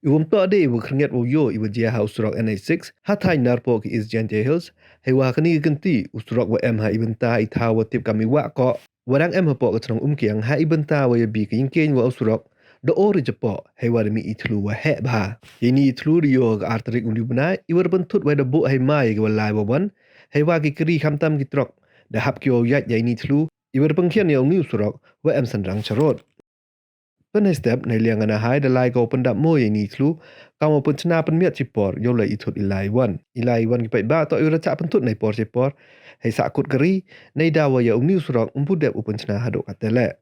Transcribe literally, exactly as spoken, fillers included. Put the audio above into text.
Iwa ymtoh de iwa khyrngiat wow yoh iwa jia ha u surok N H six, ha thaiñ narpoh ki East Jaintia Hills, heiwa ha kani ka kynti u surok wa em ha i bynta i thaw wa tip kam i Wahkoh, wa dang em hapoh ka chnong Umkiang, ha i bynta wa yabi ka yingkieñ wa u surok, da or i chapoh, heiwa da mih i thlu wa heh bha. Yeini i thlu da yoh ha ka ar tarik uni u bnai, iwa da pynthut wa da buh hei mai ya kiwa lai wa wan, heiwa ki kari khamtam ki trok da hap ki wow yait ya ini i thlu, iwa da pynkhian ya uni u surok wa em synrang charud. Pynhei step, neiliang ka Nahai da lai ko wow pyndap moo ya ini i thlu, kam wow pynchna pynmiat chipor yow leh i thut i lai wan. I lai wan ki paidbah toh iwa da chah pynthut neipor chipor, hei sahkut kari, neidaw wa ya uni u surok ympu dep u pynchna hadooh kattæ leh.